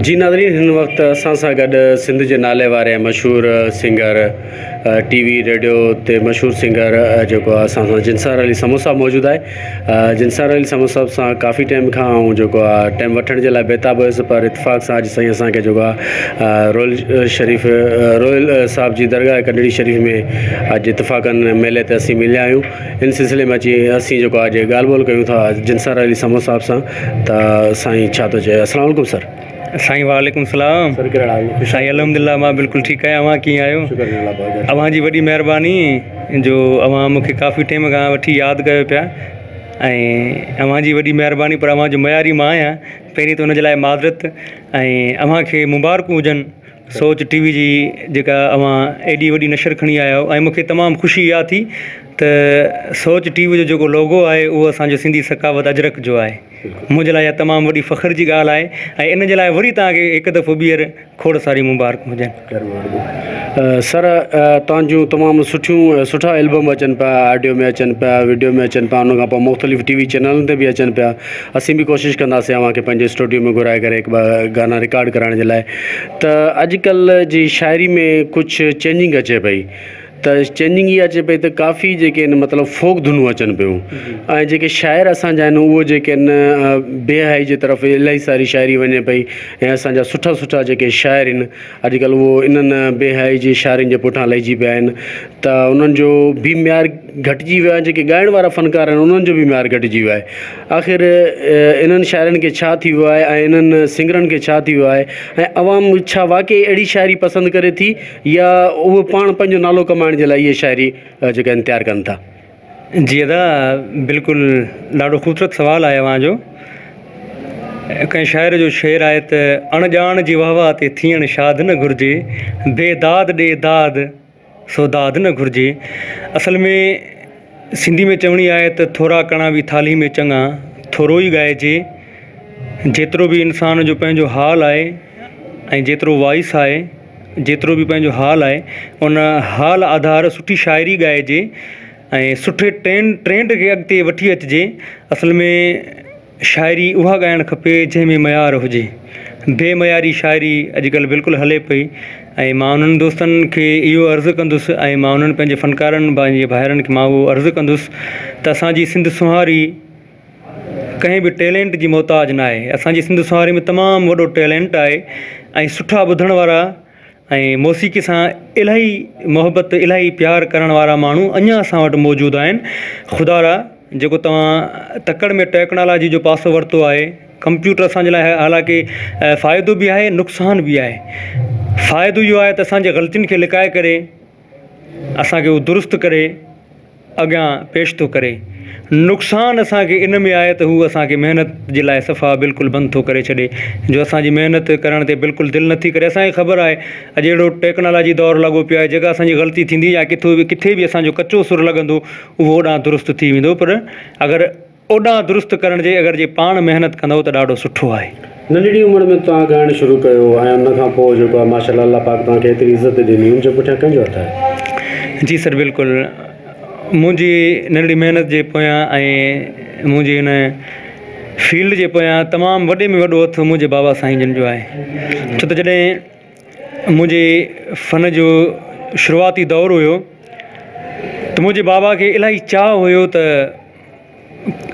جي ناظرين هن وقت اسان سان گڏ سنڌ جي نالي واري ۽ مشهور سنگر ٽي وي ريڊيو تي مشهور سنگر جيڪو آهي اسان سان جنسار علي سمون صاحب موجود آهي جنسار علي سمون صاحب سان ڪافي ٽائيم کان آئون جيڪو آهي ٽائيم وٺڻ جي لاء بيتاب هيس پر اتفاق سان اڄ سائين اسان کي جيڪو آهي رويل شريف رويل صاحب جي درگاهه ڪنڊڙي شريف ۾ اڄ اتفاقن ميلي تي اسين مليا آهيون ان سلسلي ۾ اچي اسين جيڪو آهي اڄ ڳالهه ٻولهه ڪيون ٿا جنسار علي سمون صاحب سان ته سائين ڇا ٿو چئي السلام عليڪم سر. سائين وعليڪم السلام سر ڪهڙا حال خوش سائين الحمدلله مان بلڪل ٺيڪ آهيان اوهان ڪيئن آهيو شڪر الله پاڪ جا اوهان جي وڏي مهرباني جو اوهان مون کي ڪافي ٽيم کان وٺي ياد ڪيو پيا ۽ اوهان جي وڏي مهرباني پر اوهان جو معياري مان آهيان پهرين ته ان جي لاء معذرت ۽ اوهان کي مبارڪون هجن سوچ ٽي وي جي جيڪا اوهان ايڏي وڏي نشر کڻي آيا آهيو ۽ مون کي تمام خوشي اها ٿي ته سوچ ٽي وي جو جيڪو لوگو آهي اهو اسان جو سنڌي ثقافت اجرڪ جو آهي منهنجي لاء اها تمام وڏي فخر جي ڳالهه آهي ۽ ان جي لاء وري توهان کي هڪ دفعو ٻيهر کوڙ ساريون مبارڪون هجن. سر توهان جون تمام سٺيون سٺا البم اچن پيا آڊيو ۾ اچن پيا وڊيو ۾ اچن پيا ان کان پوء مختلف ٽي وي چينلن تي به اچن پيا اسين به ڪوشش ڪنداسين اوهان کي پنهنجي اسٽوڊيو ۾ گهرائي ڪري هڪ ٻه گانا رڪارڊ ڪرائڻ جي لاء ته اڄڪلهه جي شاعري ۾ ڪجهه چينجنگ اچي پئي ته چينجنگ اها اچي پئي ته ڪافي جيڪي آهن مطلب فوڪ ڌنون اچن پيون ۽ جيڪي شاعر اسان جا آهن اهي جيڪي آهن بي حيائي جي طرف الاهي ساري شاعري وڃي پئي ۽ اسان جا سٺا سٺا جيڪي شاعر آهن اڄڪلهه اهو انهن بي حيائي جي شاعرين جي پٺيان لهجي پيا آهن ته انهن جو به معيار گهٽجي ويو آهي جيڪي ڳائڻ وارا فنڪار آهن انهن جو به معيار گهٽجي ويو آهي آخر انهن شاعرن کي ڇا ٿي ويو آهي ۽ انهن سنگرن کي ڇا ٿي ويو آهي ۽ عوام ڇا واقعي اهڙي شاعري پسند ڪري ٿي يا اهي پاڻ پنهنجو نالو ڪمائڻ جي لاء اهي شاعري جيڪا آهن تيار ڪن ٿا. جي ادا بلڪل ڏاڍو خوبصورت سوال آهي اوهان جو ڪنهن شاعر جو شعر آهي ته اڻ ڄاڻ جي واهه واهه تي ٿيڻ شاد نه گهرجي بي داد ڏي داد سو داد نه گهرجي اصل ۾ سنڌي ۾ چوڻي آهي ته ٿورا ڪڻا به ٿالهي ۾ چڱا ٿورو ئي ڳائجي جيترو به انسان جو پنهنجو حال آهي ۽ جيترو وائس آهي جيترو به پنهنجو حال آهي ان حال آڌار سٺي شاعري ڳائجي ۽ سٺي ٽرينڊ ٽرينڊ کي اڳتي وٺي اچجي اصل ۾ شاعري اها ڳائڻ کپي جنهن ۾ معيار هجي بي معياري شاعري اڄڪلهه بلڪل هلي پئي ۽ مان انهن دوستن کي اهو عرض ڪندس ۽ مان انهن پنهنجي فنڪارن پنهنجي ڀائرن کي مان اهو عرض ڪندس ته اسان جي سنڌ سونهاري ڪنهن به ٽيلنٽ جي محتاج ناهي اسان جي سنڌ سونهاري ۾ تمام وڏو ٽيلنٽ آهي ۽ سٺا ٻڌڻ وارا ۽ موسيقي سان الاهي محبت الاهي پيار ڪرڻ وارا ماڻهو اڃا اسان وٽ موجود آهن خدا را جيڪو توهان تڪڙ ۾ ٽيڪنالاجي جو پاسو ورتو آهي ڪمپيوٽر اسان جي لاء حالانڪه فائدو به آهي نقصان به آهي فائدو اهو آهي ته اسان جي غلطين کي لڪائي ڪري اسان کي اهو درست ڪري اڳيان پيش ٿو ڪري. نقصان اسان کي ان ۾ آهي ته هو اسان کي محنت جي لاء صفا بلڪل بند ٿو ڪري ڇڏي جو اسان جي محنت ڪرڻ تي بلڪل دل نٿي ڪري اسان کي خبر آهي اڄ اهڙو ٽيڪنالاجي دور لڳو پيو آهي جيڪا اسان جي غلطي ٿيندي يا ڪٿو به ڪٿي به اسان جو ڪچو سر لڳندو اهو اوڏانهن درست ٿي ويندو پر اگر اوڏانهن درست ڪرڻ جي اگر جي پاڻ محنت ڪندؤ ته ڏاڍو سٺو آهي. ننڍڙي عمر ۾ توهان ڳائڻ شروع ڪيو ۽ ان کان پوء جيڪو آهي ماشاء الله الله پاڪ توهان کي ايتري عزت ڏني ان جي پٺيان ڪنهن جو هٿ آهي؟ جي سر بلڪل منهنجي ننڍڙي محنت جي پويان ۽ منهنجي هن فيلڊ جي پويان تمام وڏي ۾ وڏو هٿ منهنجي بابا سائين جن جو آهي ڇو ته جڏهن منهنجي فن جو شروعاتي دور هيو ته منهنجي بابا کي الاهي چاهه هيو ته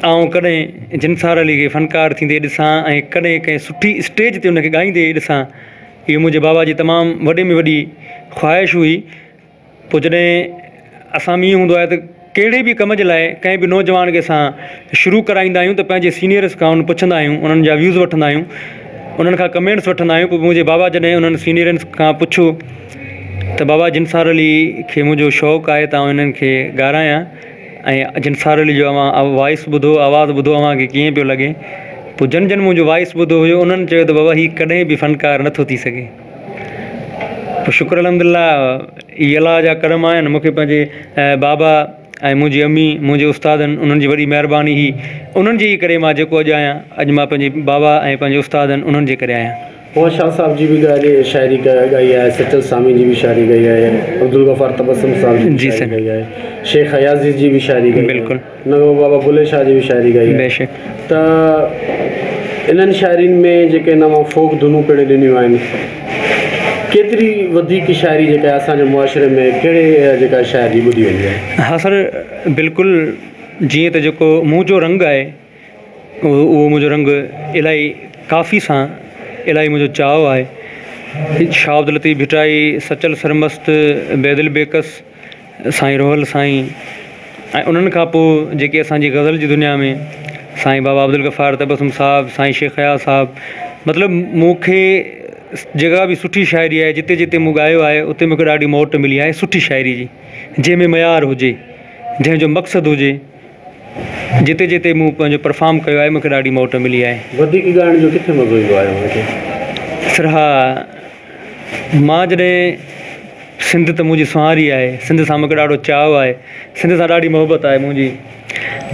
آئون ڪڏهن جنسار علي کي فنڪار ٿيندي ڏسان ۽ ڪڏهن ڪنهن سٺي اسٽيج تي ان کي ڳائيندي ڏسان اهو منهنجي بابا جي تمام وڏي ۾ وڏي خواهش هئي پوء جڏهن اسان ۾ ائين هوندو آهي ته ڪهڙي به ڪم جي لاء ڪنهن به نوجوان کي اسان شروع ڪرائيندا آهيون ته پنهنجي سينيئرس کان پڇندا آهيون انهن جا ويوز وٺندا آهيون انهن کان ڪمينٽس وٺندا آهيون پوء منهنجي بابا جڏهن انهن سينيئرس کان پڇيو ته بابا جنسار علي کي منهنجو شوق آهي ته آئون انهن کي ڳارايان ۽ جنسار علي جو اوهان وائس ٻڌو آواز ٻڌو اوهان کي ڪيئن پيو لڳي پوء جن جن منهنجو وائس ٻڌو هيو انهن چيو ته بابا هي ڪڏهن به فنڪار نٿو ٿي سگهي پوء شڪر الحمد لله اهي الله جا ڪرم آهن مون کي پنهنجي بابا ۽ منهنجي امي منهنجي استادن انهن جي وڏي مهرباني هئي انهن جي ئي ڪري مان جيڪو اڄ آهيان اڄ مان پنهنجي بابا ۽ پنهنجي استادن انهن جي ڪري آهيان. اوهان شاهه صاحب جي به ڳالهه شاعري ڳائي آهي سچل سامي جي به شاعري ڳائي آهي عبدالغفار تبسم صاحب جي به شاعري ڳائي آهي شيخ اياز جي به شاعري ڳائي آهي. بلڪل. ان کان پوء بابا بلهي شاهه جي به شاعري ڳائي آهي بيشڪ. ته. انهن شاعرين ۾ جيڪي نوان فوڪ ڌنون پڻ ڏنيون آهن، ڪيتري وڌيڪ شاعري جيڪا اسان جي معاشري ۾ ڪهڙي جيڪا شاعر جي ٻڌي ويندي آهي؟ ها سر بلڪل جيئن ته جيڪو منهنجو رنگ آهي اهو منهنجو رنگ الاهي ڪافي سان الاهي منهنجو چاهه آهي. شاهه عبداللطيف ڀٽائي، سچل سرمست، بيدل بيڪس، سائين روحل سائين ۽ انهن کان پوء جيڪي اسان جي غزل جي دنيا ۾ سائين بابا عبدالغفار تبسم صاحب، سائين شيخ اياز صاحب مطلب مون کي جيڪا به سٺي شاعري آهي جتي جتي مون ڳايو آهي اتي مون کي ڏاڍي موٽ ملي آهي سٺي شاعري جي جنهن ۾ معيار هجي جنهن جو مقصد هجي جتي جتي مون پنهنجو پرفارم ڪيو آهي مون کي ڏاڍي موٽ ملي آهي. وڌيڪ ڳائڻ جو ڪٿي مزو ايندو آهي اوهان کي؟ سر ها مان جڏهن سنڌ ته منهنجي سونهاري آهي سنڌ سان مونکي ڏاڍو چاهه آهي سنڌ سان ڏاڍي محبت آهي منهنجي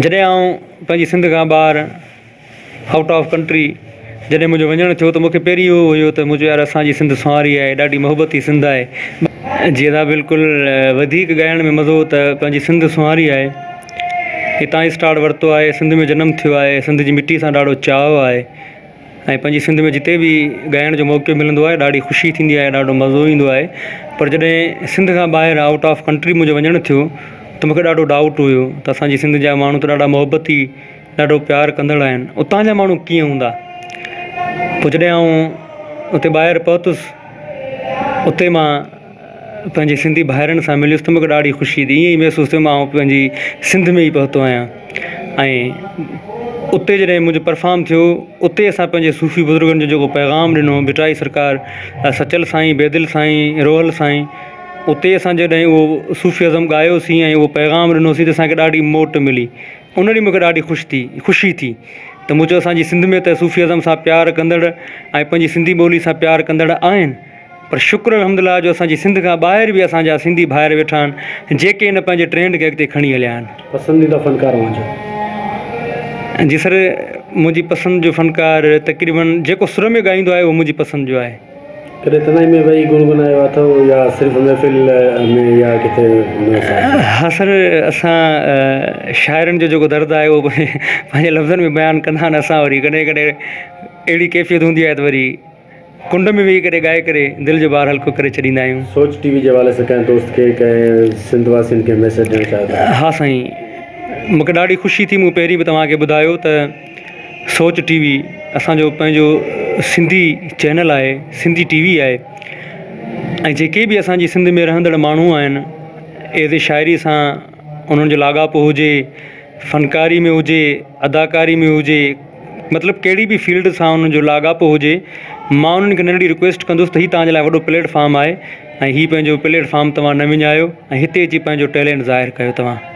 جڏهن آئون پنهنجي سنڌ کان ٻاهر آئوٽ آف ڪنٽري جڏهن منهنجو وڃڻ ٿيو ته مونکي پهرين اهو هيو ته مون چيو يار اسان جي سنڌ سونهاري آهي ڏاڍي محبتي سنڌ آهي. جي ادا بلڪل وڌيڪ ڳائڻ ۾ مزو ته پنهنجي سنڌ سونهاري آهي هتان اسٽارٽ ورتو آهي سنڌ ۾ جنم ٿيو آهي سنڌ جي مٽي سان ڏاڍو چاهه آهي ۽ پنهنجي سنڌ ۾ جتي به ڳائڻ جو موقعو ملندو آهي ڏاڍي خوشي ٿيندي آهي ڏاڍو مزو ايندو آهي پر جڏهن سنڌ کان ٻاهر آئوٽ آف ڪنٽري منهنجو وڃڻ ٿيو ته مونکي ڏاڍو ڊائوٽ هيو ته اسان جي سنڌ جا ماڻهو ته ڏاڍا محبتي ڏاڍو پيار ڪندڙ آهن اتان جا ماڻهو ڪيئن هوندا پوء جڏهن آئون اتي ٻاهر پهتس اتي مان پنهنجي سنڌي ڀائرن سان مليس ته مون کي ڏاڍي خوشي ٿي ائين ئي محسوس ٿيو مان پنهنجي سنڌ ۾ ئي پهتو آهيان ۽ اتي جڏهن منهنجو پرفارم ٿيو اتي اسان پنهنجي صوفي بزرگن جو جيڪو پيغام ڏنو ڀٽائي سرڪار سچل سائين بيدل سائين روحل سائين اتي اسان جڏهن اهو صوفي ازم ڳايوسين ۽ اهو پيغام ڏنوسين ته اسان کي ڏاڍي موٽ ملي ان ڏينهن مون کي ڏاڍي خوش ٿي خوشي ٿي ته مون چيو اسان جي سنڌ ۾ ته صوفي ازم سان پيار ڪندڙ ۽ پنهنجي سنڌي ٻولي سان پيار ڪندڙ آهن پر شڪر الحمدلله جو اسان جي سنڌ کان ٻاهر به اسان جا سنڌي ڀائر ويٺا آهن جيڪي هن پنهنجي ٽرينڊ کي اڳتي کڻي هليا آهن. پسنديده فنڪار اوهان جو؟ جي سر منهنجي پسند جو فنڪار تقريبن جيڪو سر ۾ ڳائيندو آهي اهو منهنجي پسند جو آهي. ڪڏهن تنهائي ۾ ويهي گنگنايو اٿو يا صرف محفل ۾ يا ڪٿي؟ ها سر اسان شاعرن جو جيڪو درد آهي اهو پنهنجي لفظن ۾ بيان ڪندا آهن اسان وري ڪڏهن ڪڏهن اهڙي ڪيفيت هوندي آهي ته وري ڪنڊ ۾ ويهي ڪري ڳائي ڪري دل جو بار هلڪو ڪري ڇڏيندا آهيون. سوچ ٽي وي جي حوالي سان ڪنهن دوست کي ڪنهن سنڌ واسين کي ميسيج ڏيڻ چاهيو ٿا. ها سائين مونکي ڏاڍي خوشي ٿي مون پهرين به توهان کي ٻڌايو ته سوچ ٽي وي اسان جو پنهنجو سنڌي چينل آهي سنڌي ٽي وي آهي ۽ جيڪي به اسان جي سنڌ ۾ رهندڙ ماڻهو آهن ايز اي شاعري سان انهن جو لاڳاپو هجي فنڪاري ۾ هجي اداڪاري ۾ هجي مطلب ڪهڙي به فيلڊ سان انهن جو لاڳاپو هجي مان انهن کي ننڍڙي رڪويسٽ ڪندس ته هي توهان جي لاء وڏو پليٽ فارم آهي ۽ هي پنهنجو پليٽ فارم توهان نه وڃايو ۽ هتي اچي پنهنجو ٽيلنٽ ظاهر ڪيو توهان.